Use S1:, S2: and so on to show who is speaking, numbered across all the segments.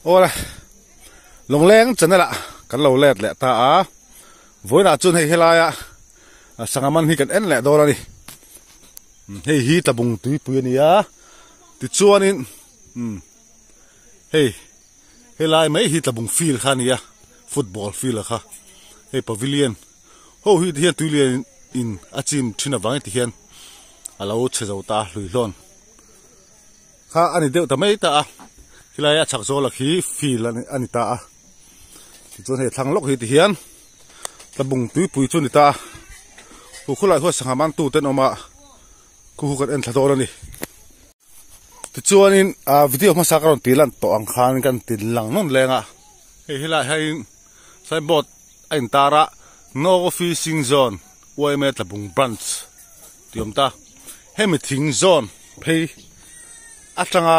S1: Awle, Lungleng channel ah kan lo let leh ta a, vawiinah chuan hei helaia sangha man hi kan en leh dawn a ni. Hei hi tlabung tuipui a ni a, tichuanin hei helai mai hi tlabung field kha a ni a, football field kha, hei pavilion ho hi ti hian tuilian in a chim thin avangin ti hian a lo chhe zo ta a hluihlawn. Kha a ni deuh ta mai ta a, khilai a chhak zawla khi field a ni ta a, tichuan hei thlang lawk hi ti hian tlabung tuipui chu a ni ta a, hu khulai huat sangha man tu te an awm a, khu khu kan en thla dawn a ni. Tichuanin ah video hmasa ka rawn tih lan tawh ang khan kan ti lang nawn leng a, hei helaiah hian signboard a intar a, No Fishing Zone yma Tlabung Branch tih awm ta. Hemi thing zawn phei atanga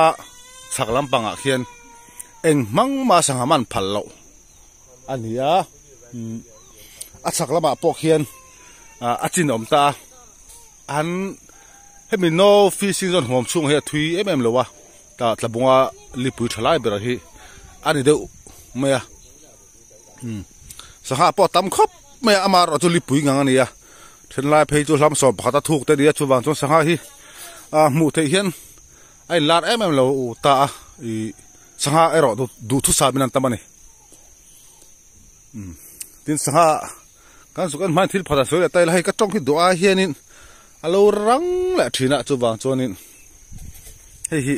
S1: chhak lampangah khian eng hmang mah sangha man phal loh a ni a, a chhak lamah pawh khian a chin awm ta a, an hemi no fishing zawn huam chhungah hian a thui em em lo a, tah tlabunga lipui tha lai ber hi a ni deuh mai a, sangha pawh a tam khawp mai a, amaherawhchu chu lipui ngang a ni a. Thenlai phei chu hlam sawm pakhat a thuk te nia chuvang chuan sangha hi ah hmuh theih hian a inlar em em lo ta a ih sangha erawh duhthusam in an tam a ni umm tin sangha kan zuk en hmain thil phat a sawi leh ta ila hei ka tawng hi duh ai hianin a lo rang leh thin a chuvang chuanin hei hi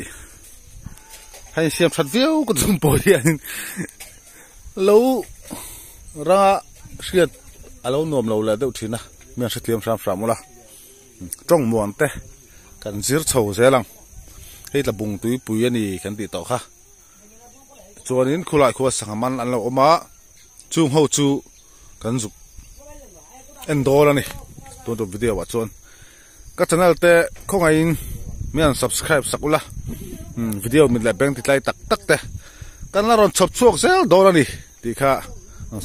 S1: hei siam that viau ka tum pawh hianin lo ranga hriat a lo nuam lo leh deuh thin a mi an hrethiam hram hram ula tawng muan te kan zir chho zel ang hei tla bung tuipui a ni kan tih tawh kha chuanin khulai khua sangha man an lo awm a chung ho chu kan zuk en dawl a ni tun tum video ah chuan ka channel te khawngaihin mi an subscribe sak ula video mit leh beng ti tlai tak tak te kan la rawn chhawp chhuak zel dawn a ni tih kha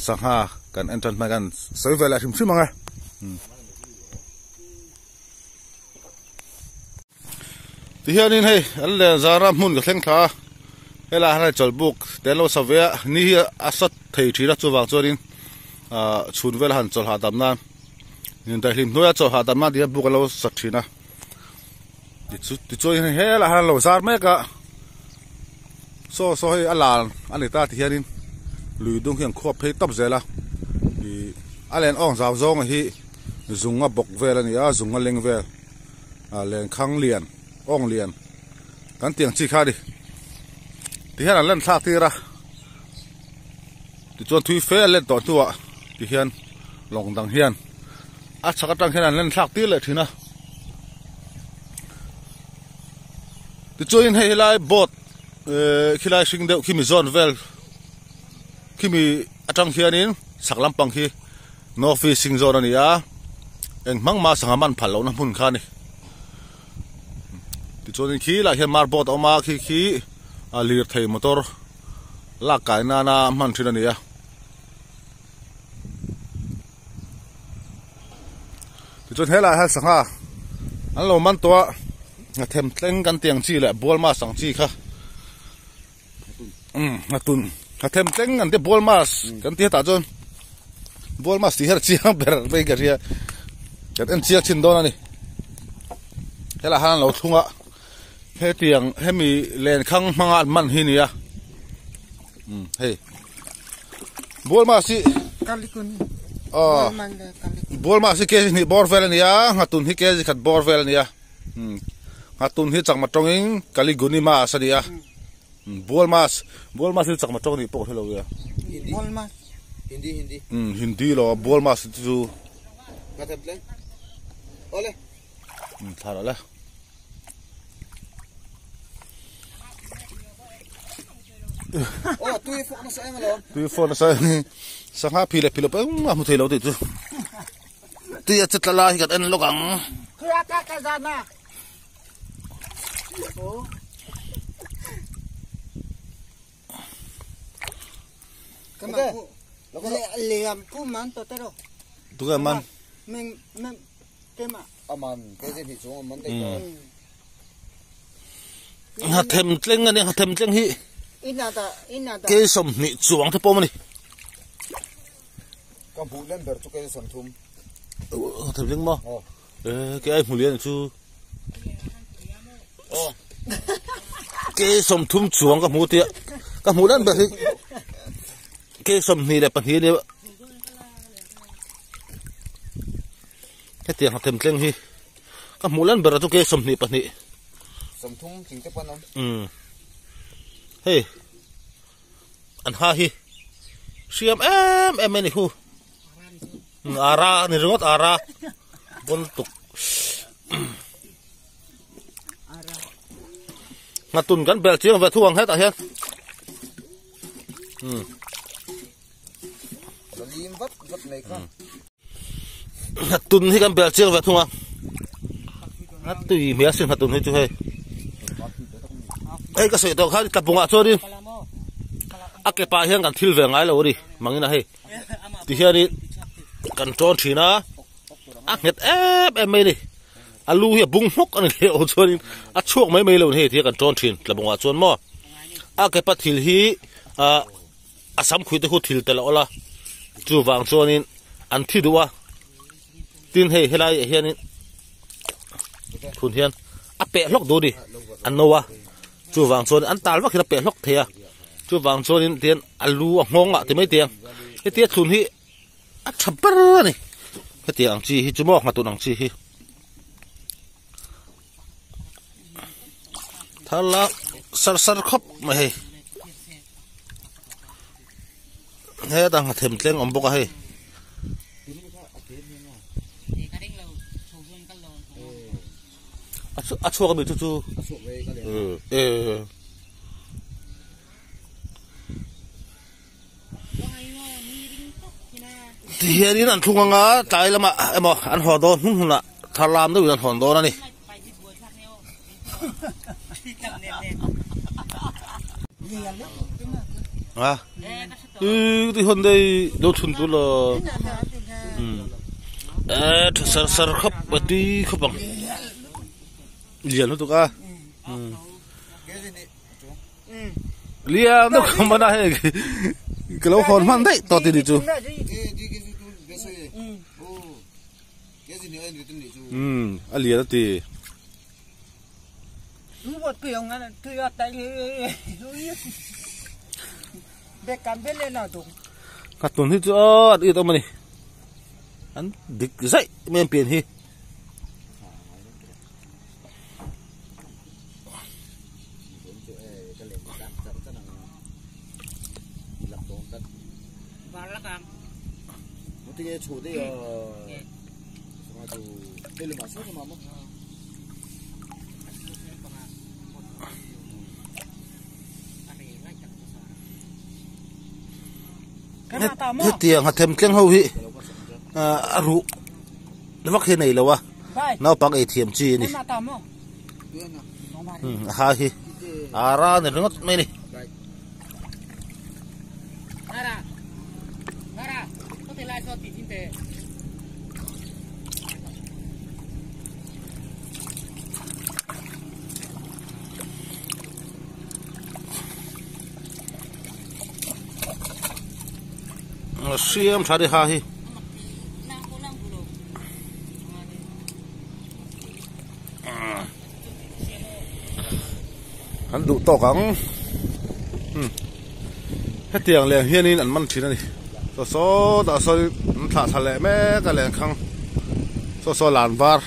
S1: sangha kan en tan hmai kan sawi ve leh hrim hrim ang e. Tihianin hei an len zara hmun ka thleng thla a helaiah hian chawlhbuk te an lo sa ve a ni hi a sat thei thin a chuvang chuanin ah chhun vel a han chawlh hahdam nan indaihlim hnuaia chawlh hahdam nan tih hian buk an lo sa thin a tichuan helaiah hian an lo zar mek a saw saw hei a lan a ni ta tihianin lui dung hi an khuap phei tawp zel a ih a len awng zau zawng hi zung a bawk vel a ni a zung a leng vel. ah lenkhang lian awng lian kan tih ang chi kha a ni tihian an lan thlak tir a tichuan thui fe an let tawh hnuah tihian lawng dang hian a chhak atang hian an lan thlak tir leh thin a tichuanin hei helai boat eh khilai hring deuh khimi zawn vel khimi atang hianin chhak lampang khi. No fishing zone a ni a, eng hmang mah sangha man phal lohna hmun kha a ni. Tichuanin khi lah hian marboat a awm a, khi khi a lirthei motor lak kai nana hman thin a ni a. Tichuan helaiah hian sangha an lo man tawh a, nghathem tleng kan tih ang chi leh bual mas ang chi kha. Um a tun a them tleng an ti ball mass kan ti hetah chuan ball mass tih hian a chiang ber mai ka hria kan en chiang thin dawn a ni helaiah hian an lo thlung a hetiang hemi lenkhang hmanga an man hi a ni a um hei ball mass hi aw ball mass hi kg hnih bawr vel a ni a nghatun hi kg khat bawr vel a ni a. Nghatun hi chakma tawngin Kaliguni mas a ni a, Bual mas, Bual mas hi chakma tawng nih pawh ka hre lo e.
S2: Bual mas. Hindi Hindi.
S1: Hindi lo Bual mas chu.
S2: Ole.
S1: Thla rawh le.
S2: Oh, tui fawk nasa em alawm.
S1: Tui fawk nasa sangha phi leh phi lo pawh engmah hmu thei lo tih chu. Tui a che tla lai hi kan en lawk ang. Tunge man? Nghathem tleng a nia nghathem tleng hi. Ke 20 chuang te pawh a ni.
S2: Ka hmuh lem ber chu ke 30.
S1: Themthleng maw? Ke ai hmu lian chu. Ke 30 chuang ka hmu tia. Ka hmuh lem ber hi ke 22 a ni. Hetiang themthleng hi ka hmuh lem ber chu ke 22.
S2: 30 ching te pawn awm.
S1: Hei an ha hi hriam em em a ni hu ara ni ringawt ara bon tuk ngatun kan bel chiang ve thu ang hetah hian
S2: lim vat vat mai kha
S1: ngatun hi kan bel chiang ve thung a ngatui hmel sin ngatun hi chu hei hei ka sawi tawh khan tlabungah chuanin a ke pah hian kan thil ve ngai lo a ni mangin a hei tihianin kan tawn thin a a nghet em em mai a ni a lu hi a bung hmawk a ni leh aw chuanin a chhuak mai mai lo a ni hei tihian kan tawn thin tlabungah chuan maw a ke pa thil hi ah a sam khuih te khu thil tel a awlh a chuvang chuanin an thi duh a tin hei helai ah hianin thun hian a peh hlawk duh a ni a no a chuvang chuan an tal vak hian a peh hlawk thei a chuvang chuanin tihian a lu a nghawng ah ti mai te ang hetia thlun hi a tha ber a ni hetiang ang chi hi chu maw nghatun ang chi hi thar la sar sar khawp mai hei hetah nghathem tleng awm bawk a hei. A chhuak ami chu chu tihianin an thlung anga tlai lamah emaw an haw dawn hnung hnunah thar lam deuhin an hawn dawn a ni. A ti hawn dei lo thun tu lo e tha sar sar khawp a tui khawp ang lian lutuk a lian deuh khawp mana hei ka lo hawn hman daih tawh ti ni chu. A lian a ti. Nghatun hi chu aw an it awm a ni. An dik zaih mai an pian hi. Hetiang a them tleng ho hi a ruh vak hi a nei lo a naupang ei thiam chi a ni a ha hi ara a ni ringawt mai a ni. Siam tha ri ha hi. An duh tawk ang. Hetiang leng hianin an man thin a ni. Saw saw dah sawn an thlah thla leh mek a lenkhang. Saw saw lan var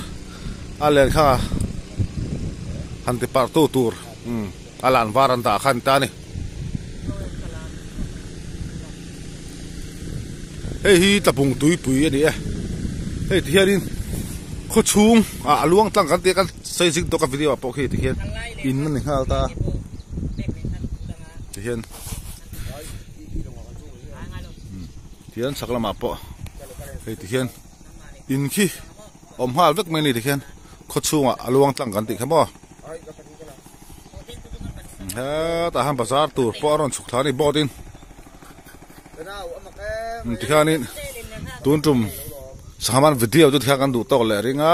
S1: a lenkhang a han ti parh tu tur a lan var an dah kha an ta a ni. Hei hi tlapung tuipui a ni e. Hei ti hianin khaw chhung ah a luang tlang kan tih a kan sawi zing tawk a video ah pawh khi ti hian in a ni nghal ta a ti hian ti hian chhak lamah pawh hei ti hian in khi awm nghal vek mai a ni ti hian khaw chhungah a luang tlang kan tih kha maw. Hetah hian bazar tur pawh a rawn chhuk thla a ni boat in tikhianin tun tum sangha man video chu tikhian kan duh tawk leh ring a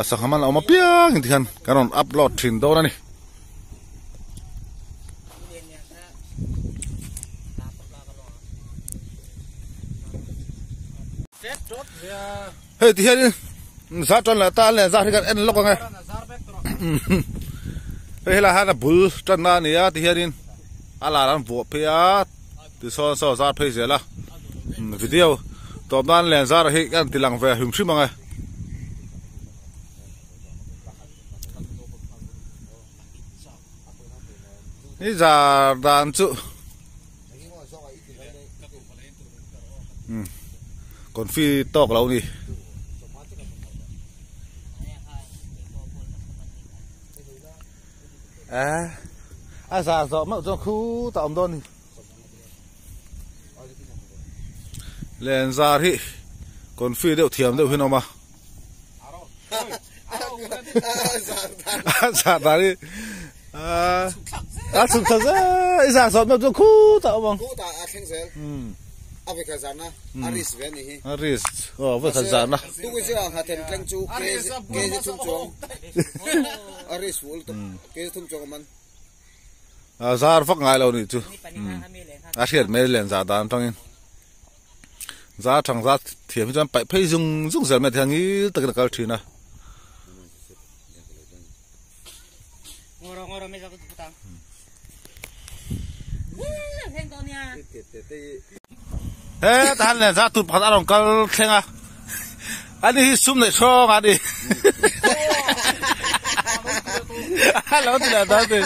S1: sangha man a awm apiang in tikhian kan rawn upload thin dawn a ni. Hei ti hianin zar tan leh tan leh zar hi kan en lawk ang e. Hei helai hian a bul tanna a ni a ti hianin a lar an vuah phei a tisawn saw zar phei zel a video tawp nan len zar hi kan ti lang ve hrim hrim ang e. Ni zar dan chu. Confi tawk lo ni. A a zar zawh meuh chuan khutah awm dawn ni. Len zar hi confi deuh thiam deuh hian a awm a. A zar dan hi a chhuk thla zel i zar zawh meuh chuan khutah a awm ang.
S2: Khutah a thleng zel. A vekhat zarna a risk ve a nih hi.
S1: A risk aw a vekhat zarna.
S2: Tukin chu a nghathem tleng chu kg thum chuang a risk fuh lutuk kg thum chuang a man.
S1: A zar vak ngai lo nih chu a hriat mai len zah dan atangin za thang za thiam hi chuan paih phei zung zung zel mai a ngil takin a kal thin a. He ta han len za tur pakhat a rawn kal thleng a ani hi sum neih hrawng a ni a lo ti leh ta te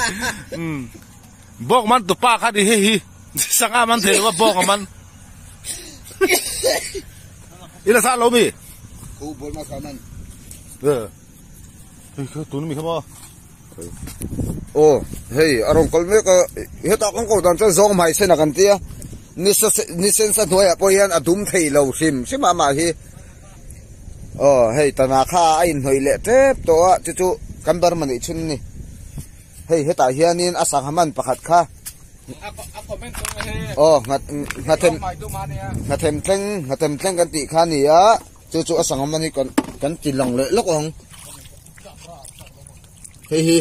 S1: bawk man tupa kha ni hei hi sangha man thei lo a bawk a man ila sa lo mi
S2: khu bol ma kha man
S1: hei kha tun mi kha maw
S2: Aw hei a rawn kal mek a hetah kan koh dan chuan zawng hmai sen a kan tia nisa nisen sa hnuaiah pawh hian a dum thei lo hrim hrim a amah hi aw hei tana kha a inhnawih leh tep tawh a chu chu kan Burma nih chhun a ni hei hetah hianin a sangha man pakhat kha aw nghat nghathem nghathem thleng nghathem thleng kan tih kha a ni a. Chu chu a sangam a ni kan kan ti lang leh lawk ang hei hi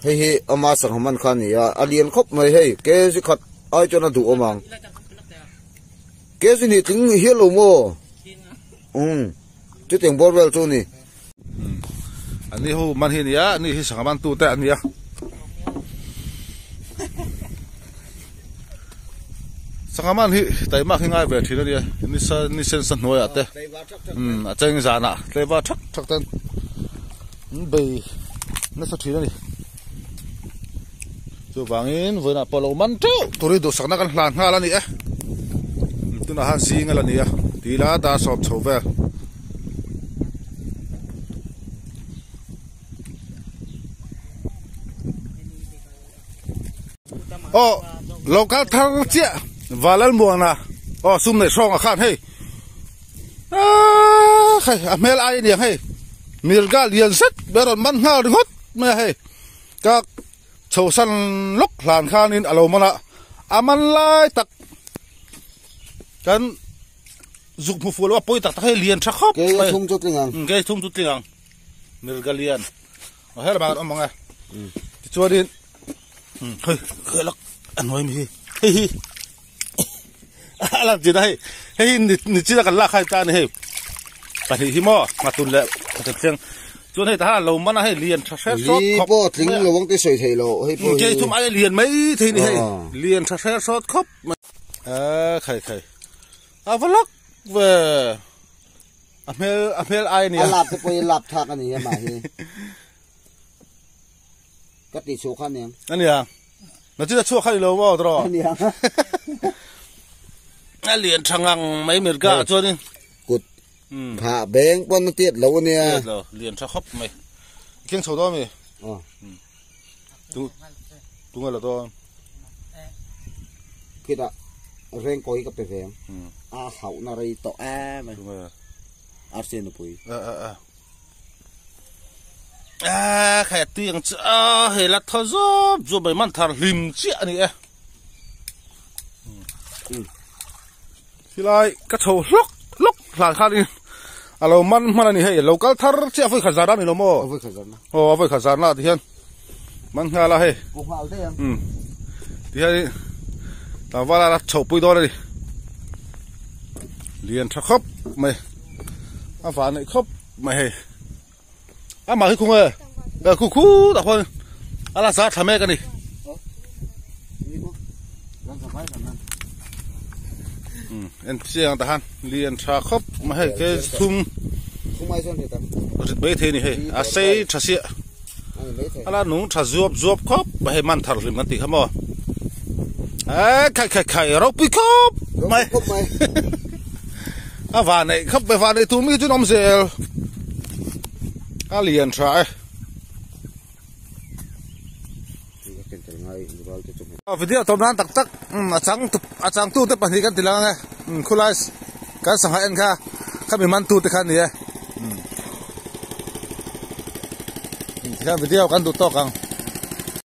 S2: hei hi ama sangam an kha a ni a a lian khawp mai hei kg khat ai chuan a duh awm ang kg hnih tling hial lo maw umm chutiang bawr vel chu a ni.
S1: Ani ho man hi a ni a ani hi sangha man tu te a ni a. Sangha man hi taimak hi ngai ve thin a nia nisa ni sen sa hnuaiah te umm a cheng zanah tleva thak thak ten an bei nasa thin a ni chuvangin vawiinah pawh lo man teuh tur hi duhsakna kan hlan nghal a ni e tunah hian zing a la ni a tila dar sawm chho vel. Aw lo kal thar chiah Valalmuana aw sum neih hrawng ah khan hei aaa hei a hmel ai aniang hei mirga lian zet mai a rawn man nghal ringawt mai a hei ka chho san lawk hlan khanin a lo man a a man lai tak kan zuk hmu fuh lo a pawi tak tak hei lian tha khawp mai
S2: kei thum chu tling ang
S1: kei thum chu tling ang mirga lian. A her bang an awm ang e. Tichuanin hei hei lak a hnuai mi hi hei hi a lang chin a hei hei hi ni chin a kan lak khai ta a ni hei pahnih hi maw nghatun leh nghatun thleng chuan hei tahan lo man a hei lian tha hre sawt khawp
S2: li pawh tling lo ang te sawi thei lo hei pawh hi
S1: kei thum ai lian mai thei ni hei lian tha hre sawt khawp mai a khai khai a va lak ve. A hmel a hmel ai ania.
S2: A lap te pawh hi lap thlak a ni a mah hi. Ka tih chhuah kha aniang.
S1: Ania. Nachin a chhuak kha ni lo maw tawh.
S2: Aniang.
S1: A lian tha ngang mai mirga ah chuanin.
S2: Kut phah beng pawn a tiat lo ania.
S1: Tiat lo lian tha khawp mai. Keng chho dawn mi?
S2: Aw.
S1: Tu tunge la dawn?
S2: Khitah reng kawi ka pe ve ang. A hauhna rei tawh em mai.
S1: Tunge?
S2: Arsi nupui.
S1: A a a. A khai a tui ang chu a hei la thaw zawp zawp mai man thar hlim chiah a ni e. Khilai ka chho hlawk hlawk hlan khanin a lo man hman a ni hei lo kal thar chiah a vawi khat zar a ni lo maw?
S2: A vawi khat zarna.
S1: Aw a vawi khat zarna ti hian man nghal a hei.
S2: Pu nghal daih ang.
S1: Um ti hian tlangval a la chho pui dawn a ni. Lian tha khawp mai a van neih khawp mai hei amah hi khung e khu khu tak khuan a la zar thla mek a ni. En chiang ta han lian tha khawp mai hei ke thum rit mai thei a ni hei a sei tha siah a la nung tha zuap zuap khawp mai hei man thar hlim kan tih kha maw eh khai khai khai ropui khawp mai a van neih khawp mai van neih tur mi chu an awm zel a lian tha e. Video tawp nan tak tak a chang a changtu te pahnih kan ti lang ang e khulai kan sangha en kha khami man tu te kha a ni e tikhian video kan duh tawk ang.